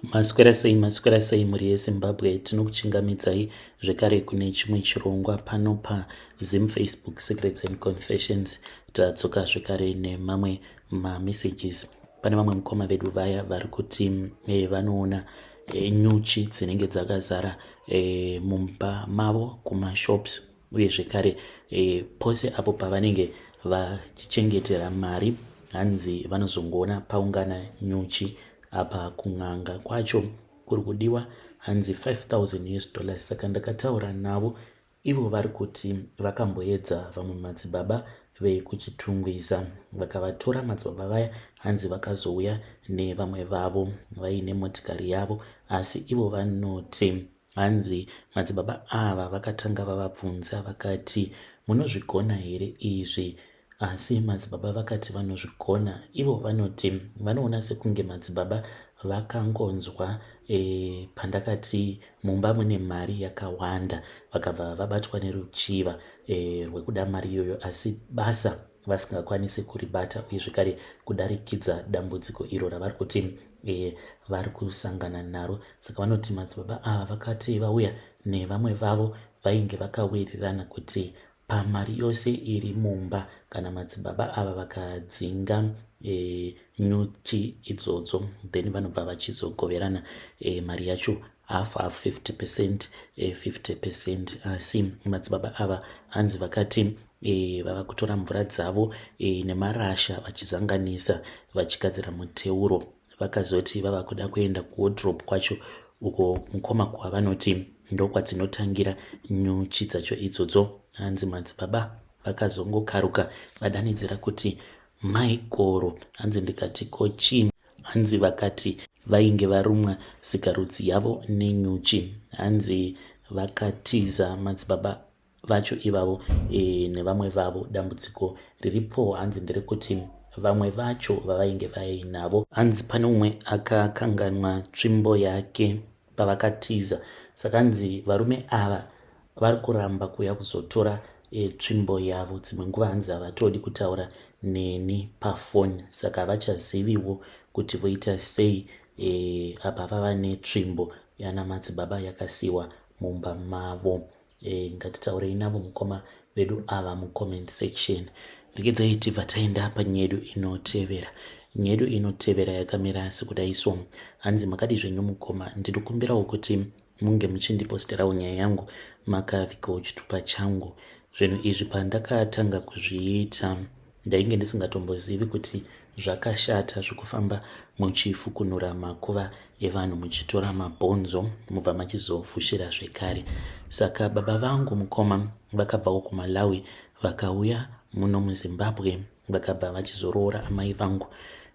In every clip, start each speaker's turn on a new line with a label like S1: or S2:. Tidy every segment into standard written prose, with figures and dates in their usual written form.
S1: Maswera sei, maswera sei mhuri yeZimbabwe. Tinokuchingamidzai zvekare kune chimwe chirongwa pano paZim Facebook Secrets and Confessions. Tadzoka zvekare nemamwe mamessages. Pane vamwe mukoma vedu vaya vari kuti vanoona nyuchi dzinenge dzakazara mumba mavo, kumashops, uye zvekare pose apo pavanenge vachichengetera mari. Hanzi vanozongoona paungana nyuchi. Apa kun'anga kwacho kuri kudiwa hanzi 5000 US dollars. Saka ndakataura navo, ivo vari kuti vakamboedza vamwe madzibaba vekuChitungwiza, vakavatora madzibaba vaya. Hanzi vakazouya nevamwe vavo vaine motikari yavo, asi ivo vanoti hanzi madzibaba ava vakatanga vavabvunza vakati, "Munozvigona here izvi?" Asi madzibaba vakati vanozvigona. Ivo vanoti vanoona sekunge madzibaba vakangonzwa pandakati mumba mune mari yakawanda, vakabva vabatwa neruchiva rwekuda mari iyoyo, asi basa vasingakwanisi kuribata, uye zvekare kudarikidza dambudziko iro ravari kuti vari kusangana naro. Saka vanoti madzibaba ava vakati vauya nevamwe vavo, vainge vakawirirana kuti pamari yose iri mumba, kana madzibaba ava vakadzinga nyuchi idzodzo, then vanobva vachizogoverana mari yacho half half, 50%, 50%. Asi madzibaba ava hanzi vakati vava kutora mvura dzavo nemarasha, vachizanganisa, vachigadzira muteuro. Vakazoti vava kuda kuenda kuwardrobe kwacho uko, mukoma, kwavanoti ndokwadzinotangira nyuchi dzacho idzodzo, hanzi madzibaba vakazongokaruka vadanidzira kuti, "Maikoro!" Hanzi ndikati, "Ko chii?" Hanzi vakati vainge varumwa sikarudzi yavo nenyuchi. Hanzi vakatiza madzibaba vacho ivavo nevamwe vavo. Dambudziko riripo hanzi nderekuti vamwe vacho vavainge vainavo, hanzi pane umwe akakanganwa tsvimbo yake pavakatiza. Saka hanzi varume ava vari kuramba kuuya kuzotora tsvimbo yavo. Dzimwe nguva hanzi havatodi kutaura neni pafoni, saka havachaziviwo kuti voita sei. Apa vava netsvimbo yana madzibaba yakasiyiwa mumba mavo. Ngatitaurei navo mukoma vedu ava mucomment section. Regedzai tibva taenda panyaya yedu inotevera. Nyaya yedu inotevera yakamira sekudai so. Hanzi, "Makadi zvenyu mukoma? Ndinokumbirawo kuti munge muchindiposterawo nyaya yangu makavigawo chitupa changu. Zvinhu izvi pandakatanga kuzviita, ndainge ndisingatombozivi kuti zvakashata zvekufamba muchifukunura makuva evanhu, muchitora mabhonzo, mubva machizofushira zvekare. Saka baba vangu, mukoma, vakabvawo kuMalawi, vakauya muno muZimbabwe, vakabva vachizoroora amai vangu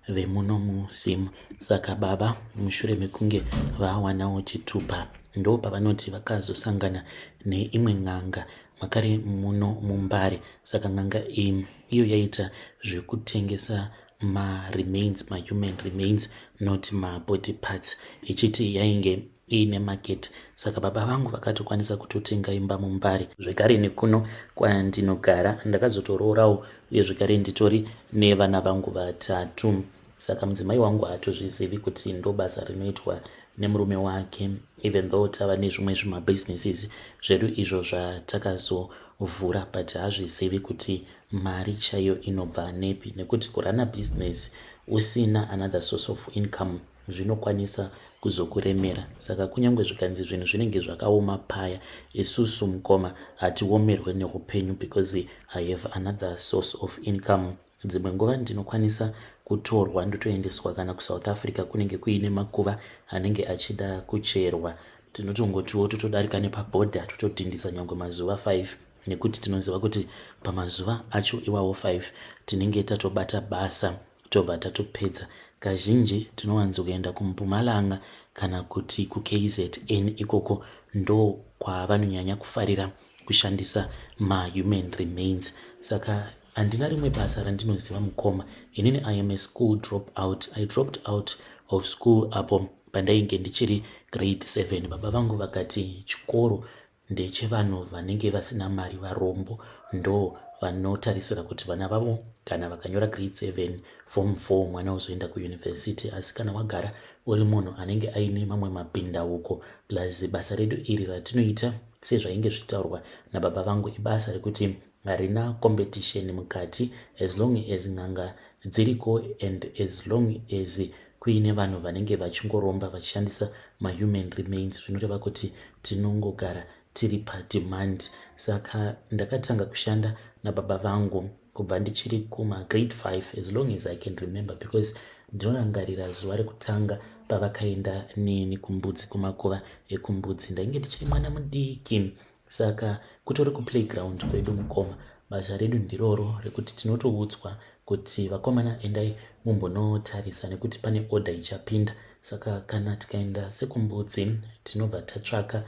S1: vemuno muZim. Saka baba, mushure mekunge vawanawo chitupa, ndo pavanoti vakazosangana neimwe n'anga makare muno muMbare. Saka n'anga iyi iyo yaita zvekutengesa maremains, mahuman remains, not mabody parts, ichiti yainge iine market. Saka baba vangu vakatokwanisa kutotenga imba muMbare, zvekare nekuno kwandinogara ndakazotoroorawo, uye zvekare nditori nevana vangu vatatu. Saka mudzimai wangu haatozvizivi kuti ndo basa rinoitwa nemurume wake, even though tava nezvimwe zvimabusinesses zvedu izvo zvatakazovhura, but haazvizivi kuti mari chaiyo inobva nepi, nekuti kurana business usina another source of income zvinokwanisa kuzokuremera. Saka kunyange zvikanzi zvinhu zvinenge zvakaoma paya, isusu, mukoma, hatiomerwe neupenyu because I have another source of income. Dzimwe nguva ndinokwanisa kutorwa ndotoendeswa kana kuSouth Africa, kunenge kuine makuva anenge achida kucherwa. Tinotongotiwo totodarika nepabhodha, totodhindisa nyange mazuva 5, nekuti tinoziva kuti pamazuva acho iwawo 5 tinenge tatobata basa, tobva tatopedza. Kazhinji tinowanzokuenda kuMpumalanga kana kuti kuKZN. Ikoko ndo kwavanonyanya kufarira kushandisa mahuman remains. Saka handina rimwe basa randinoziva, mukoma. Inini I am a school drop out. I dropped out of school apo pandainge ndichiri grade 7. Baba vangu vakati chikoro ndechevanhu vanenge vasina mari, varombo ndo vanotarisira kuti vana vavo kana vakanyora grade 7, form 4, mwana uzoenda kuyunivhesiti. Asi kana wagara uri munhu anenge aine mamwe mapindauko plus basa redu iri ratinoita sezvainge zvichitaurwa nababa vangu ibasa rekuti harina competition mukati as long as n'anga dziriko and as long as kuine vanhu vanenge vachingoromba vachishandisa mahuman remains zvinoreva kuti tinongogara tiri pademand. Saka ndakatanga kushanda nababa vangu kubva ndichiri kumagrade 5 as long as I can remember because ndinorangarira zuva rekutanga pavakaenda neni kumbudzi kumakuva ekumbudzi ndainge ndichiri mwana mudiki saka kutori kuplayground kwedu mukoma basa redu ndiroro rekuti tinotoudzwa kuti vakomana endai mumbonotarisa nekuti pane order ichapinda saka kana tikaenda sekumbudzi tinobva tatsvaka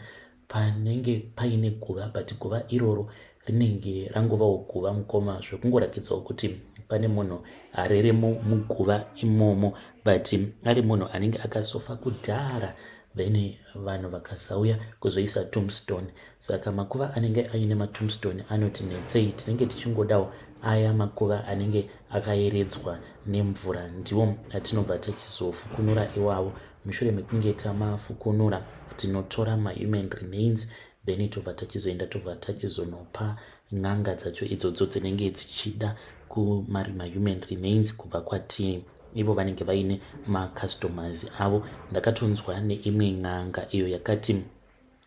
S1: panenge paine guva but guva iroro rinenge rangovawo guva mukoma zvekungorakidzawo kuti pane munhu areremo muguva imomo but ari munhu anenge akasofa kudhara then vanhu vakasauya kuzoisa tombstone saka makuva anenge aine matombstone anoti netsei tinenge tichingodawo aya makuva anenge akayeredzwa nemvura ndiwo atinobva tachizofukunura iwawo mushure mekunge tamafukunura tinotora mahuman remains then tobva tachizoenda tobva tachizonopa n'anga dzacho idzodzo dzinenge dzichida kumari mahuman remains kubva kwatiri ivo vanenge vaine macustomers avo ndakatonzwa neimwe n'anga iyo yakati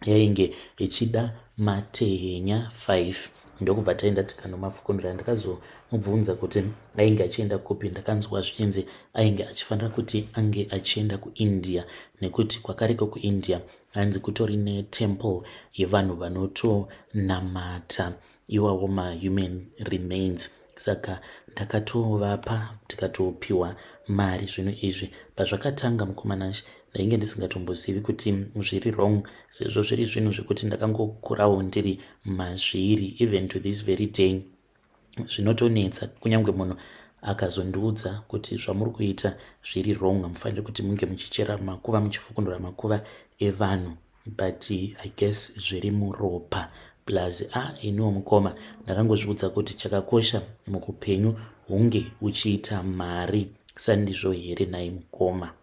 S1: yainge ichida matehenya 5 ndokubva taenda tikanomafukunura ndakazomubvunza kuti ainge achienda kupi ndakanzwa zvichinzi ainge achifanira kuti ange achienda kuindia nekuti kwakareko kuindia hanzi kutori netemple yevanhu vanotonamata iwawo mahuman remains saka ndakatovapa tikatopiwa mari zvinhu izvi pazvakatanga mukomanashi ndainge ndisingatombozivi kuti zviri wrong sezvo zviri zvinhu zvekuti ndakangokurawo ndiri mazviri even to this very day zvinotonetsa kunyange munhu akazondiudza kuti zvamuri kuita zviri wrong hamufaniri kuti munge muchichera makuva muchifukunura makuva evanhu but I guess zviri muropa plus a ah, iniwo mukoma ndakangozviudza kuti chakakosha mukupenyu hunge uchiita mari sandizvo here nhai mukoma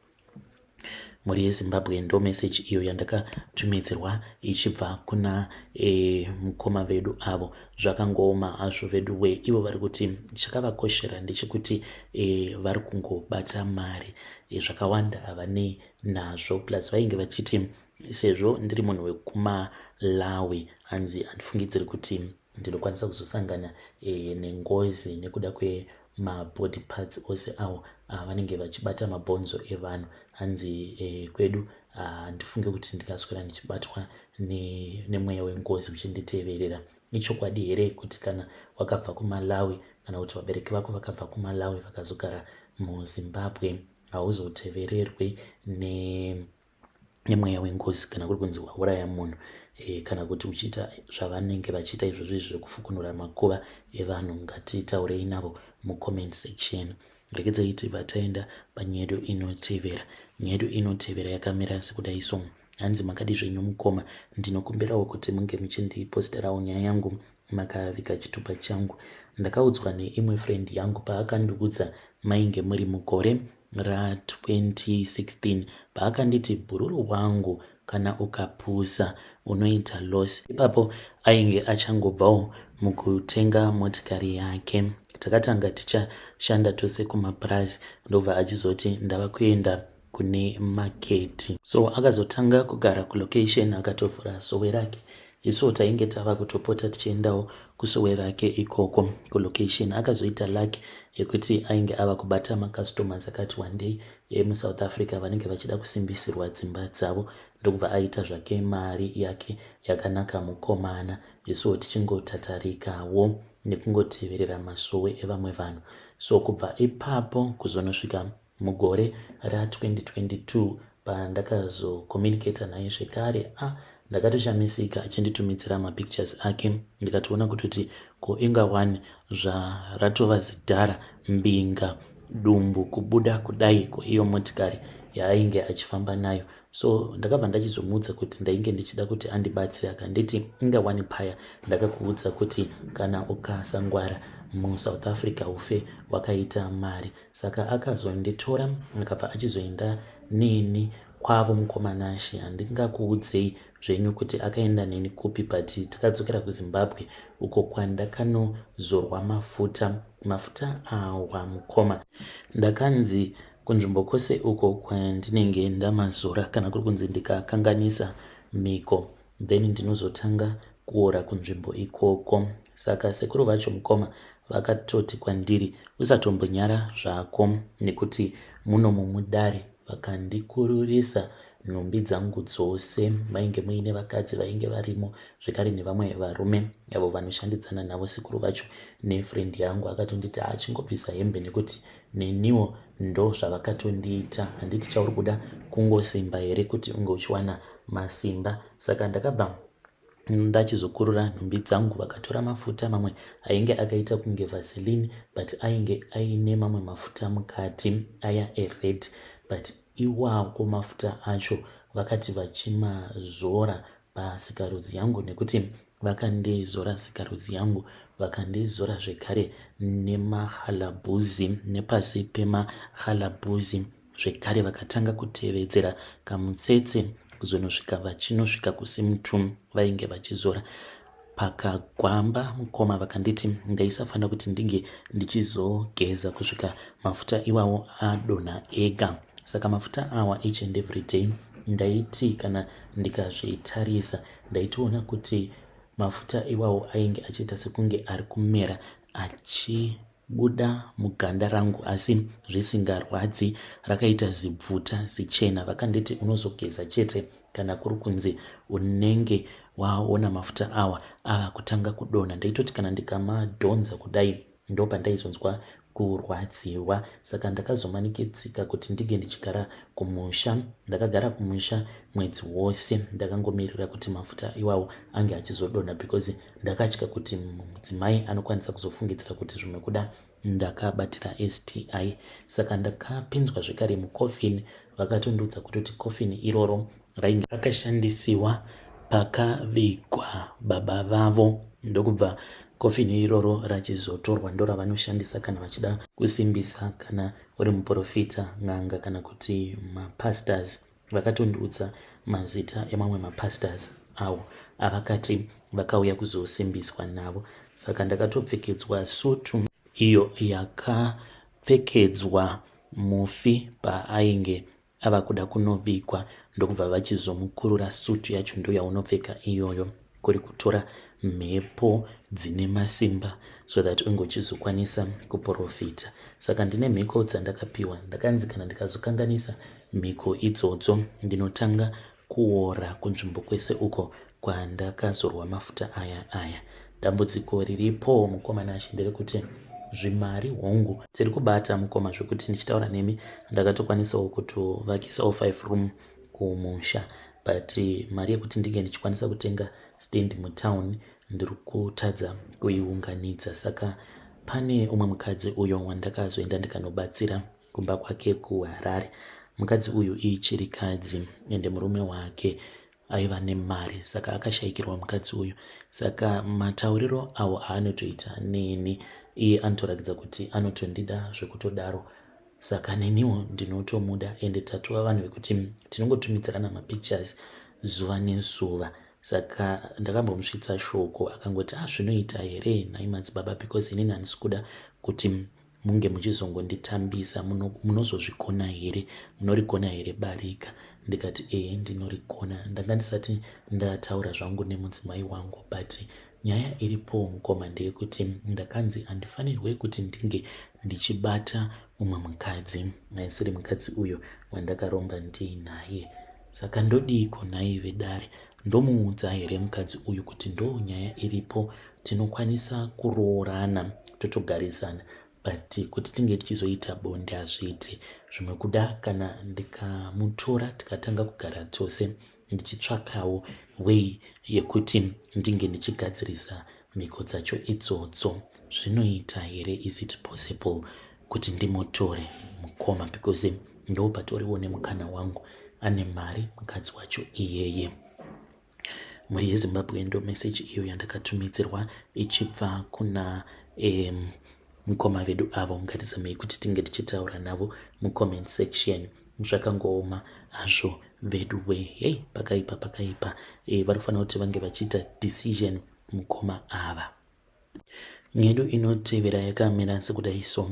S1: mhuri yezimbabwe ndo meseji iyo yandakatumidzirwa ichibva kuna e, mukoma vedu avo zvakangooma hazvo vedu we ivo vari kuti chakavakoshera ndechekuti e, vari kungobata mari e, zvakawanda havanei nazvo plus vainge vachiti sezvo ndiri munhu wekumalawi hanzi handifungidziri kuti ndinokwanisa kuzosangana e, nengozi nekuda kwemabody parts ose awo avanenge vachibata mabhonzo evanhu hanzi e, kwedu handifunge kuti ndikaswera ndichibatwa nemweya ne wengozi uchinditeverera ichokwadi here kuti kana wakabva kumalawi kana kuti vabereki vako vakabva kumalawi vakazogara muzimbabwe hauzotevererwi ne nemweya wengozi kana kuri kunzi wauraya munhu e, kana kuti uchiita zvavanenge vachiita izvozvo izvi zvekufukunura makuva evanhu ngatitaurei navo mucomment section regedzai tibva taenda panyedu inotevera nyedu inotevera yakamira sekudai so hanzi makadi zvenyu mukoma ndinokumbirawo kuti munge muchindiposterawo nyaya yangu makaviga chitupa changu ndakaudzwa neimwe friend yangu paakandiudza mainge muri mugore ra2016 paakanditi bhururu wangu kana ukapusa unoita loss ipapo ainge achangobvawo mukutenga motikari yake takatanga tichashanda tose kumapurazi ndobva achizoti ndava kuenda kune maketi so akazotanga kugara kulocation akatovhura sowe rake isuwo tainge tava kutopota tichiendawo kusowe rake ikoko kulocation akazoita luck yekuti ainge ava kubata macustomers akati wandei emusouth africa vanenge vachida kusimbisirwa dzimba dzavo ndokubva aita zvake mari yake yakanaka mukomana isuwo tichingotatarikawo nekungoteverera masowe evamwe vanhu so kubva ipapo kuzonosvika mugore ra2022 pandakazocommunicata naye zvekare a ah, ndakatoshamisika achinditumidzira mapictures ake ndikatoona kutoti ko inga one zvaratova zidhara mbinga dumbu kubuda kudai ko iyo motikari yaainge achifamba nayo so ndakabva ndachizomuudza kuti ndainge ndichida kuti andibatsire akanditi inga wani paya ndakakuudza kuti kana ukasangwara musouth africa ufe wakaita mari saka akazonditora akabva achizoenda neni kwavo mukoma Nashe handingakuudzei zvenyu kuti akaenda neni kupi but takadzokera kuZimbabwe uko kwandakanozorwa mafuta mafuta awa mukoma ndakanzi kunzvimbo kwose uko kwandinenge ndamazora kana kuri kunzi ndikakanganisa mhiko then ndinozotanga kuora kunzvimbo ikoko saka sekuru vacho mukoma vakatoti kwandiri usatombonyara zvako nekuti muno mumudare vakandikururisa nhumbi dzangu dzose mainge muine vakadzi vainge varimo zvekare nevamwe varume avo vanoshandidzana navo sekuru vacho nefriend yangu akatonditi achingobvisa hembe nekuti neniwo ndo zvavakatondiita handiti chauri kuda kungosimba here kuti unge uchiwana masimba saka ndakabva ndachizokurura nhumbi dzangu vakatora mafuta mamwe ainge akaita kunge vaseline but ainge aine mamwe mafuta mukati aya ered but iwawo mafuta acho vakati vachimazora pasikarudzi yangu nekuti vakandizora sikarudzi yangu vakandizora zvekare nemahalabhuzi nepasi pemahalabhuzi zvekare vakatanga kutevedzera kamutsetse kuzonosvika vachinosvika kusimutum vainge vachizora pakagwamba mukoma vakanditi ndaisafanira kuti ndinge ndichizogeza kusvika mafuta iwawo adonha ega saka mafuta awa each and every day ndaiti kana ndikazvitarisa ndaitoona kuti mafuta iwawo ainge achiita sekunge ari kumera achibuda muganda rangu asi zvisingarwadzi rakaita zibvuta zichena vakanditi unozogeza chete kana kuri kunzi unenge waona mafuta awa ava kutanga kudonha ndaitoti kana ndikamadhonza kudai ndopandaizonzwa kurwadziwa saka ndakazomanikidzika kuti ndinge ndichigara kumusha ndakagara kumusha mwedzi wose ndakangomirira kuti mafuta iwawo ange achizodonha because ndakatya kuti mudzimai anokwanisa kuzofungidzira kuti zvimwe kuda ndakabatira STI saka ndakapinzwa zvekare mucoffin vakatondiudza kutoti coffin iroro rainge rakashandisiwa pakavigwa baba vavo ndokubva kofini iroro rachizotorwa ndoravanoshandisa kana vachida kusimbisa kana uri muprofita n'anga kana kuti mapastors vakatondiudza mazita emamwe mapastors awo avakati vakauya kuzosimbiswa navo saka ndakatopfekedzwa sutu iyo yakapfekedzwa mufi paainge ava kuda kunovigwa ndokubva vachizomukurura sutu yacho ndoyaunopfeka iyoyo kuri kutora mhepo dzine masimba so that unge uchizokwanisa kuprofita saka ndine mhiko dzandakapiwa ndakanzi kana ndikazokanganisa mhiko idzodzo ndinotanga kuora kunzvimbo kwese uko kwandakazorwa mafuta aya aya dambudziko riripo mukoma Nashe nderekuti zvimari hongu tiri kubata mukoma zvekuti ndichitaura nemi ndakatokwanisawo kutovakisawo 5 room kumusha but mari yekuti ndinge ndichikwanisa kutenga stand mutown ndiri kutadza kuiunganidza saka pane umwe mukadzi uyo wandakazoenda ndikanobatsira kumba kwake kuHarare mukadzi uyu ichirikadzi ende murume wake aiva nemari saka akashayikirwa mukadzi uyu saka matauriro awo aanotoita neni iye anotorakidza kuti anotondida zvekutodaro saka neniwo ndinotomuda ende tatova vanhu vekuti tinongotumidzirana mapictures zuva nezuva saka ndakambomusvitsa shoko akangoti ah zvinoita here nhai madzibaba because inini handisi kuda kuti munge muchizongonditambisa munozozvikona here munorigona here barika ndikati ehe ndinorigona ndanga ndisati ndataura zvangu nemudzimai wangu but nyaya iripo mukoma ndeyekuti ndakanzi handifanirwe kuti ndinge ndichibata mumwe mukadzi aisiri mukadzi uyo wandakaromba ndiinaye saka ndodiiko nhai vedare ndomuudza here mukadzi uyu kuti ndo nyaya iripo tinokwanisa kuroorana totogarisana but kuti tinge tichizoita bonde hazviiti zvimwe kuda kana ndikamutora tikatanga kugara tose ndichitsvakawo way yekuti ndinge ndichigadzirisa mhiko dzacho idzodzo zvinoita here is it possible kuti ndimutore mukoma because ndo patoriwo nemukana wangu ane mari mukadzi wacho iyeye mhuri yezimbabwe ndo meseji iyo yandakatumidzirwa ichibva kuna mukoma vedu avo ngatizamei kuti tinge tichitaura navo mucomment section. Zvakangooma hazvo veduwe. Hei, pakaipa, pakaipa. Vari kufanira kuti vange vachiita decision mukoma ava. Nyedu inotevera yakamira sekudai so.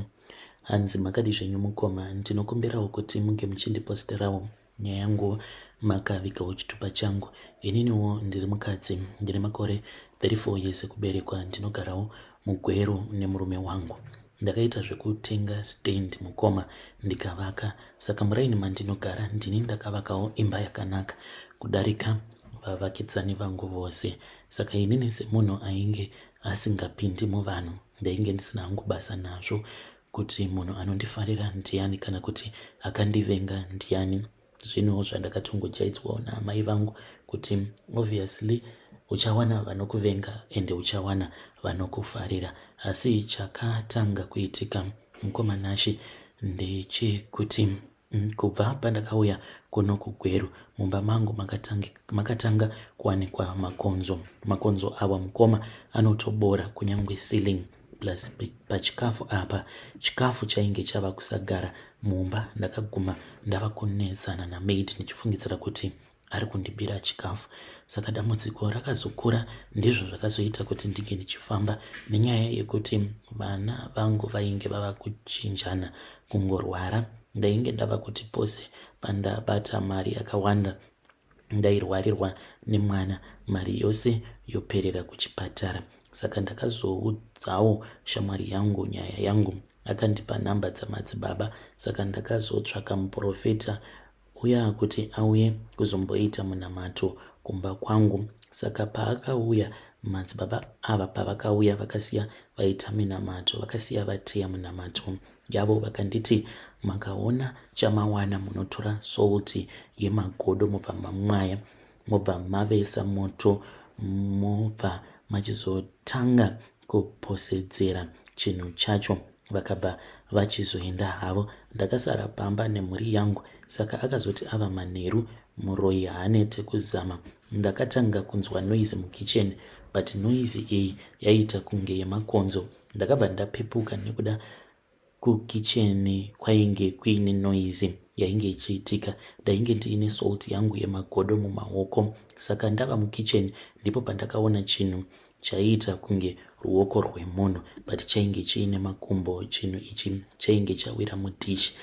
S1: Hanzi, "Makadi zvenyu mukoma? Ndinokumbirawo kuti munge muchindiposterawo nyaya yangu makavigawo chitupa changu. Ininiwo ndiri mukadzi, ndine makore 34 years ekuberekwa, ndinogarawo muGweru nemurume wangu. Ndakaita zvekutenga stand, mukoma, ndikavaka. Saka muraini mandinogara ndini ndakavakawo imba yakanaka kudarika vavakidzani vangu vose. Saka inini semunhu ainge asingapindi muvanhu, ndainge ndisina hangu basa nazvo kuti munhu anondifarira ndiani kana kuti akandivenga ndiani. Zvinhu zvandakatongojaidzwawo naamai vangu kuti obviously uchawana vanokuvenga ende uchawana vanokufarira. Asi chakatanga kuitika, mukoma Nashe, ndechekuti kubva pandakauya kuno kuGweru, mumba mangu makatanga kuwanikwa makonzo. Makonzo awa, mukoma, anotobora kunyange ceiling. Plus pachikafu apa, chikafu chainge chava kusagara mumba. Ndakaguma ndava kunetsana namaid ndichifungidzira kuti ari kundibira chikafu. Saka dambudziko rakazokura. Ndizvo zvakazoita kuti ndinge ndichifamba nenyaya yekuti vana vangu vainge vava kuchinjana kungorwara. Ndainge ndava kuti pose pandabata mari yakawanda, ndairwarirwa nemwana, mari yose yoperera kuchipatara. Saka ndakazoudzawo shamwari yangu nyaya yangu, akandipa nhamba dzamadzibaba. Saka ndakazotsvaka muprofita uya kuti auye kuzomboita munamato kumba kwangu. Saka paakauya, madzibaba ava pavakauya, vakasiya vaita minamato, vakasiya vateya munamato yavo. Vakanditi, 'Makaona chamawana, munotora salt yemagodo, mobva mamwaya, mobva mavesa moto, mobva machizotanga kuposedzera chinhu chacho.' Vakabva vachizoenda havo, ndakasara pamba nemhuri yangu. Saka akazoti ava manheru, muroyi haanete kuzama, ndakatanga kunzwa noise mukicheni, but noise iyi yaiita kunge yemakonzo. Ndakabva ndapepuka nekuda kukicheni kwainge kuine noise yainge ichiitika. Ndainge ndiine salt yangu yemagodo mumaoko. Saka ndava mukicheni ndipo pandakaona chinhu chaiita kunge ruoko rwemunhu, but chainge chiine makumbo. Chinhu ichi chainge chawira mudhishi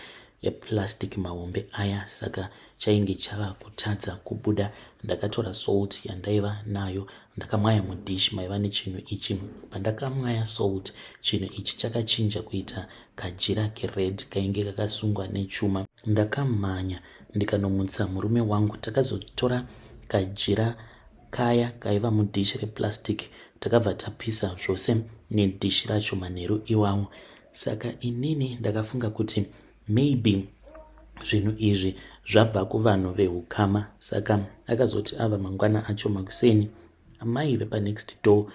S1: eplastic mahombe aya, saka chainge chava kutadza kubuda. Ndakatora salt yandaiva nayo, ndakamwaya mudhishi maiva nechinhu ichi. Pandakamwaya salt, chinhu ichi chakachinja kuita kajira kered kainge kakasungwa nechuma. Ndakamhanya ndikanomutsa murume wangu. Takazotora kajira kaya kaiva mudhishi replastic, takabva tapisa zvose nedhishi racho manheru iwawo. Saka inini ndakafunga kuti maybe zvinhu izvi zvabva kuvanhu veukama. Saka akazoti ava mangwana acho makuseni, amai vepanext door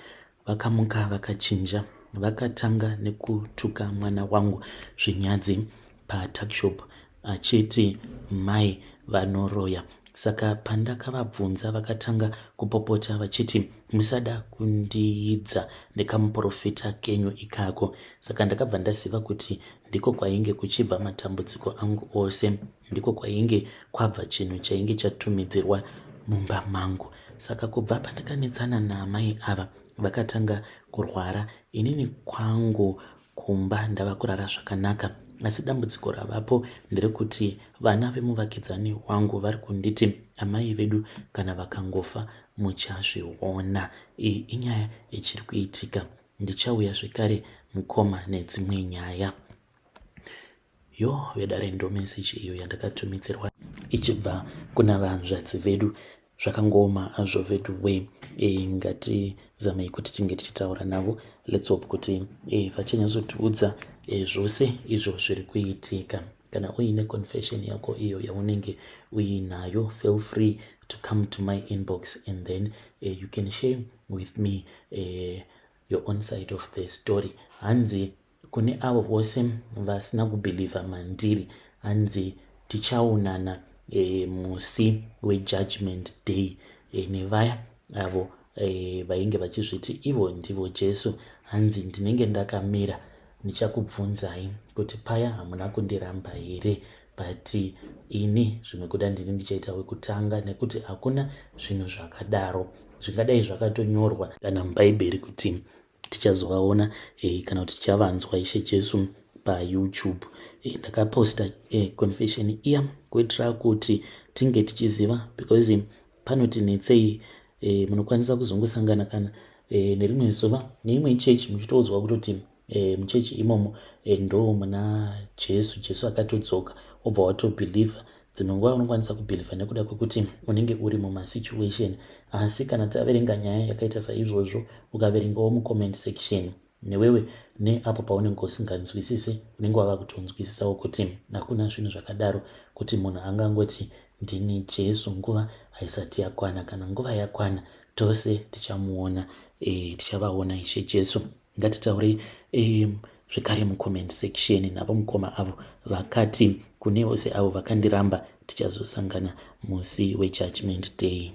S1: vakamuka vakachinja, vakatanga nekutuka mwana wangu zvinyadzi patuckshop, achiti mai vanoroya. Saka pandakavabvunza, vakatanga kupopota vachiti, 'Musada kundiidza nekamuprofita kenyu ikako.' Saka ndakabva ndaziva kuti ndiko kwainge kuchibva matambudziko angu ose, ndiko kwainge kwabva chinhu chainge chatumidzirwa mumba mangu. Saka kubva pandakanetsana naamai ava, vakatanga kurwara. Inini kwangu kumba ndava kurara zvakanaka, asi dambudziko ravapo nderekuti vana vemuvakidzani wangu vari kunditi amai vedu kana vakangofa muchazviona. Iyi inyaya ichiri kuitika. Ndichauya zvekare, mukoma, nedzimwe nyaya." Yo, vedare, ndo meseji iyo yandakatumidzirwa ichibva kuna vanzvadzi vedu. Zvakangooma hazvo vedu we. Ngatizamei kuti tinge tichitaura navo. Let's hope kuti vachanyatsotiudza zvose izvo zviri kuitika. Kana uine confession yako iyo yaunenge uinayo, feel free to come to my inbox and then you can share with me your own side of the story. Hanzi, "Kune avo vose vasina kubhilivha mandiri," hanzi, "tichaonana musi wejudgment day." Nevaya avo vainge vachizviti ivo ndivo Jesu, hanzi, "Ndinenge ndakamira, ndichakubvunzai kuti paya hamuna kundiramba here?" But ini zvimwe kuda ndini ndichaita wekutanga, nekuti hakuna zvinhu zvakadaro zvingadai zvakatonyorwa kana muBhaibheri kuti tichazovaona kana kuti tichavanzwa Ishe Jesu paYouTube. Ndakaposta confession iya kuitira kuti tinge tichiziva, because panoti netsei munokwanisa kuzongosangana kana nerimwe zuva neimwe chechi, muchitoudzwa kutoti muchechi imomo ndo muna Jesu, Jesu akatodzoka, wobva watobhilivha. Dzimwe nguva unokwanisa kubhilivha nekuda kwekuti unenge uri mumasituation, asi kana taverenga nyaya yakaita saizvozvo, ukaverengawo mucomment section newewe, neapo paunenge usinganzwisisi, unenge wava kutonzwisisawo kuti hakuna zvinhu zvakadaro, kuti munhu angangoti ndini Jesu nguva haisati yakwana. Kana nguva yakwana, tose tichamuona, tichavaona Ishe Jesu. Ngatitaurei zvekare mucomment section navo mukoma avo vakati kune vose avo vakandiramba, tichazosangana musi wejudgment day.